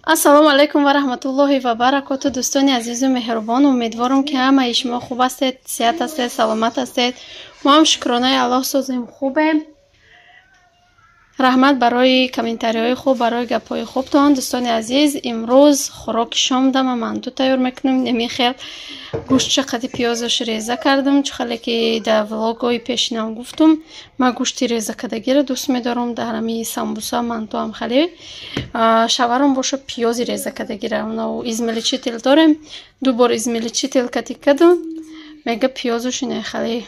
Ассалому алайкум ва раҳматуллоҳи ва баракоту. Дӯстони азизу меҳрубон, умедворам, ки ҳамаи шумо хуб ҳастед, сиҳат ҳастед, саломат ҳастед. Мо ҳам шукронаи Аллоҳ созем, хубем. Раҳмат барои комментариҳои хуб, барои гапҳои хубтон. Дӯстони азиз, имрӯз хӯроки шом дама манту тайёр мекунем. Немихел гӯштча қади пиёзаш реза кардам, чӣ хеле ки дар влогҳои пешинам гуфтум, ман гӯшти реза кардагиро дӯст медорам дар ҳамин самбуса, манту ҳам хеле. Шаварам боша пиёзи реза кардагира. Измельчитель дорем, ду бор измельчитель кати кардам, мега пиёзаш ина хеле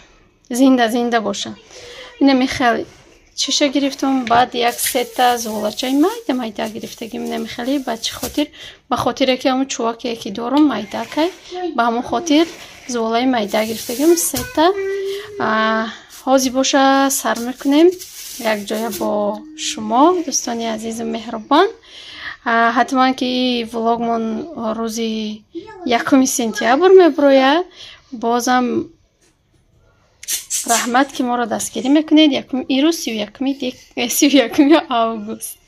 зинда зинда боша. Инамихел чиша гирифтум, баъд як сета зуволачаи майда майда гирифтагим намехелӣ. Ба чӣ хотир? Ба хотире ки ҳамун чуваке ки дорум майдакай, ба ҳамон хотир зуволаи майда гирифтагим сета. Ҳозир боша сар мекунем якҷоя бо шумо, дӯстони азизу меҳрубон. Ҳатман ки влогмон рӯзи 1 сентябр мебирояд. Бозам раҳмат, ки моро дастгирӣ мекунед. Ирӯз 31 август.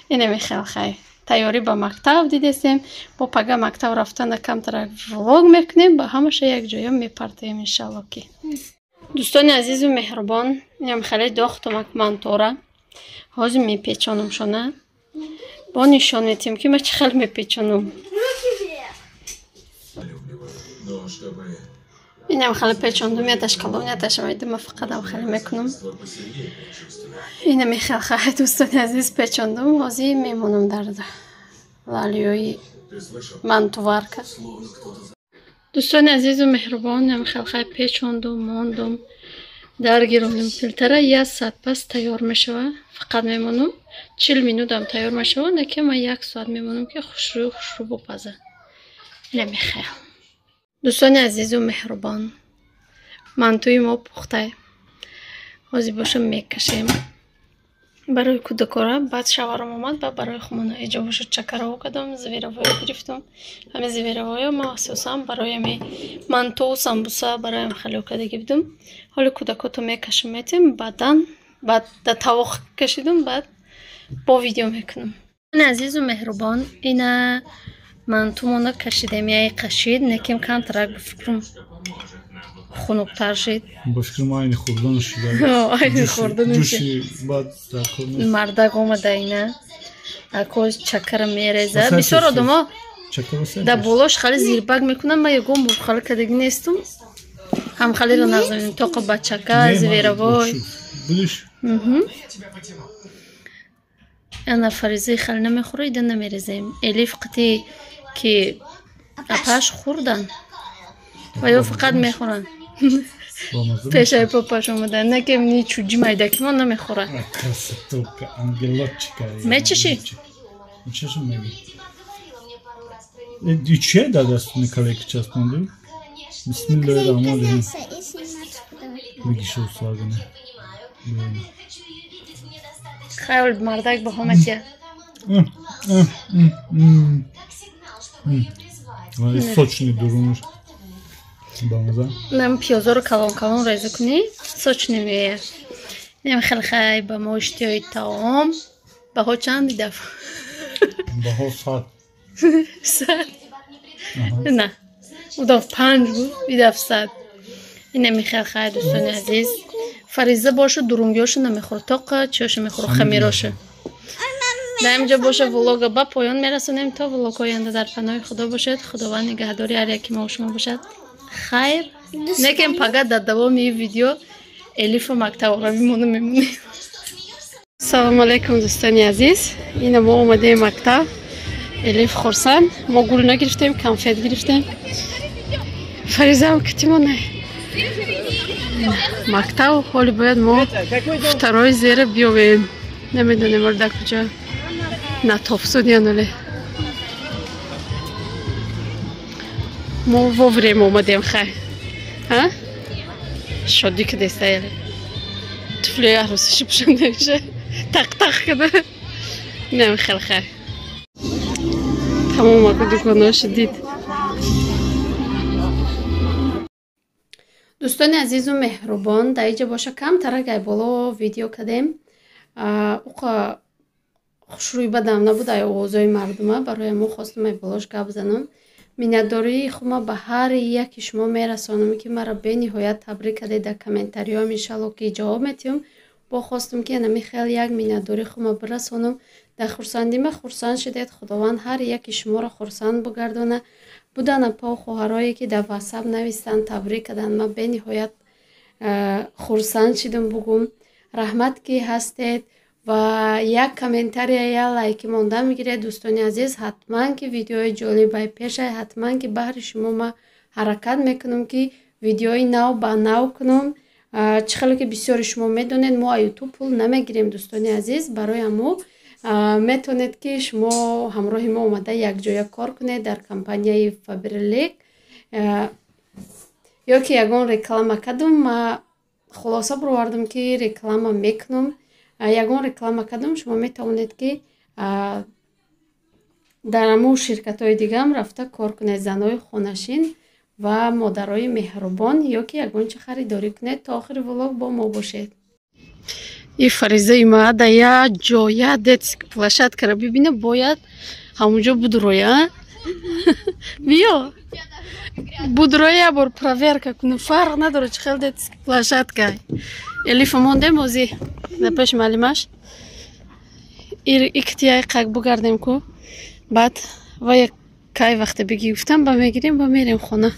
Инамихел хай тайёрӣ ба мактаб дидестем. Бо пага мактаб рафтана камтарак влог мекунем, ба ҳамаша якҷоя мепартоем, иншалло. Ки дӯстони азизу меҳрубон, инам хеле дохтумак мантора, ҳозир мепечонам шона, бо нишон метиҳем, ки ман чӣ хел мепечонам. Инам хеле печондум, яташ калон, яташ майда, ман фақат ам хеле мекунам. Инами хел хай, дӯстони азиз, печондум, ҳозир мемонам дар лалиёи мантуварка. Дӯстони азизу меҳрубон, инам хел хай печондум, мондум, даргирондум плитара, як соат пас тайёр мешава. Фақат мемонам, 40 минутам тайёр мешава, неки ман як соат мемонам, ки хушрӯ хушрӯ бупаза. Инами хел, дӯстони азизу меҳрубон, мантуи мо пухтай, ҳозир боша мекашем барои кӯдакора. Баъд шаварам омад ба барои хумона иҷо боша чакараво кардам, зверовоё гирифтам. Ҳамин зверовоё ман асосан барои ҳами манту, самбуса, барои ҳам хеле кардагӣ будум. Ҳоли кӯдакото мекашам, метем, баъдан баъд да тавоқ кашидум, баъд бо видео мекунам. Азизу меҳрубон, ина мантумона кашидем, яй қашид, неким камтарак, ба фикрам, хунуктар шид. Ба фикрам, айни хӯрдан шида. Айни хӯрдан. Ҷӯши баъд дар кор нест. Мардак омада, ина ако чакара мереза. Бисёр одамо дар болош хали зирбак мекунам, ман ягон бор хали кардагӣ нестум, ҳам халиро нағзамем, тоқа ба чака зверовой. Ана фаризаи хали намехӯра, ида намерезем. Элиф қати ки апаш хӯрдан ва ё фақат мехӯранд. Пешаи папаш омада, не ки ни чуҷи майдаки мо намехӯрад. Красотулка, ангелочка. Мечашӣ? Мечашам, меги. И чия дар дасту николеки часпонду? Бисмиллоҳи раҳмони раҳим. Бигишу сагане. Хайр, мардак ба ҳоматия. Сочный дурунаш. Бамаза. Нам пиёзоро калон калон реза кунӣ, сочный меояд. Инам хеле хай ба мо иштиҳои таом. Баҳо чанд даф? Баҳо 100. 100? На. Удаф 5 буд, идаф 100. Инами хел хай, дӯстони азиз. Фариза боша дурунгиёшо намехӯрад, тоқа чиёшо мехӯрад, хамироша. Дар инҷо боша влога ба поён мерасонем. То влогҳои оянда дар паноҳи Худо бошед. Худованд нигаҳдори ҳар яки мо шумо бошад. Хайр. Некем пага дар давоми ин видео Элифу мактабора бимонам, мемонем. Салому алайкум, дӯстони азиз. Ина мо омадем мактаб. Элиф хурсанд. Мо гул нагирифтем, конфет гирифтем. Фаризаам китимона. Мактаб ҳоли бояд мо второй зера биёвем. Намедонем, ор дар куҷо натофсудиянуле. Мо вовремя омадем, хай. А? Шодӣ кадеста яле. Туфлиҳои арӯсиши пӯшондаиша. Тақ-тақ када. Инам хел хай. Тамом аку дуконоша дид. Дӯстони азизу меҳрубон, дар иҷа боша камтарак ай боло видео кардем. Уқа хушрӯй бадам набуд ай овозҳои мардума, барои мо хостум ай болош гап занам. Миннатдории хума ба ҳар яки шумо мерасонам, ки маро бениҳоят табрик кардед дар комментариҳоам, иншалло ки ҷавоб метиҳам. Бо хостум ки анами хел як миннатдории хума бирасонам. Дар хурсандима хурсанд шудед, Худованд ҳар яки шуморо хурсанд бигардона. Будан апо хоҳарое ки дар ватсап навистанд, табрик карданд, ман бениҳоят хурсанд шудам бугум. Раҳмат ки ҳастед ва як комментария, я лайки монда мегиред. Дӯстони азиз, ҳатман ки видеои ҷолибай пешай, ҳатман ки баҳри шумо ма ҳаракат мекунам ки видеои нав ба нав кунам. Чӣ хеле ки бисёри шумо медонед, мо ютуб пул намегирем, дӯстони азиз. Барои ҳамо метавонед ки шумо ҳамроҳи мо омада якҷоя кор кунед дар компанияи Фаберлик ё ки ягон реклама кардум. Ма хулоса бировардам ки реклама мекунам. Ягон реклама кардум, шумо метавонед ки дар ҳамун ширкатҳои дигаам рафта кор кунед, занҳои хонашин ва модарои меҳрубон, ё ки ягон чи харидорӣ кунед. То охири влог бо мо бошед. И фаризаи ма да я ҷоя детский площадкаро бибина, бояд ҳамунҷо будроя. Биё будроя я бор проверка кунем, фарқ надорад чӣ хел детский площадка. Элифа мондем ози дар пеши маълимаш, иктияй қак бугардем ку, баъд вая кай вақте бигӣ гуфтам, ба мегирем ба мерем хона.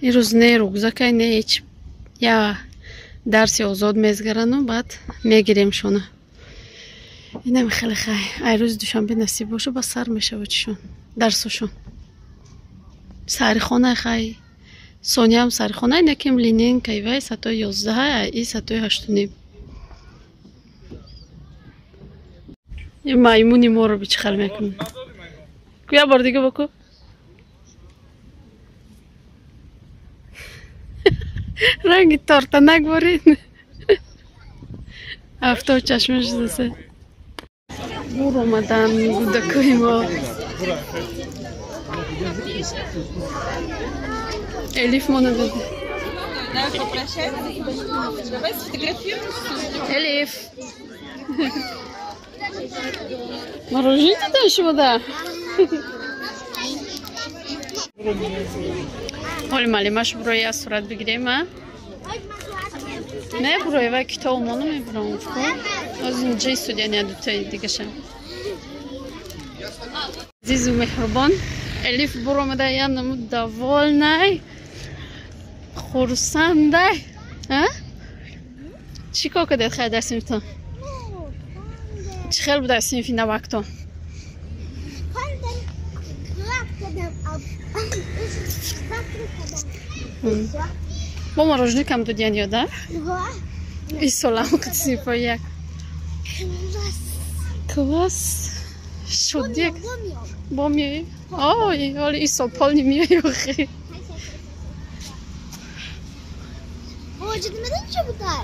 Ирӯз не рюкзакай, не ҳеч, я дарси озод мезгарану баъд мегирем шона. Инам хеле хай. Ай рӯзи душанбе насиб боша, ба сар мешава чишон дарсошон. Сари хона хай Сониям сари хона, инакем линейкаи вай сатои 11, и сатои 8:30. Маймуни моро би чӣ хел мекунад. Ку я бор дига боку. Ранги тортанак борид. Афтоб чашмаш засе. Бур омадан гудакои мо. Элиф мона дод. Элиф. Мороженое даешь вода? Оли малимаш буроя сурат бигирем, а? Не буроя ва китоб мону мебурам. Оз инҷа студияни дутаи дигашам. Азизу меҳрубон, Элиф буромада я намуд довольнай, хурсандай. А? Чӣ кор кардед хай дар синфтон? Чӣ хел буд дар синфи навактон? Бо мороженое додиян ёда? И солам синфои як. Класс. Шуд як. Бо меоем? Ой, оли и сол пол немеои охи.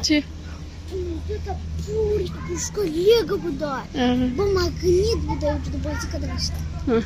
Чӣ? Лего буда. Бо магнит буда, бозӣ карда мешавад.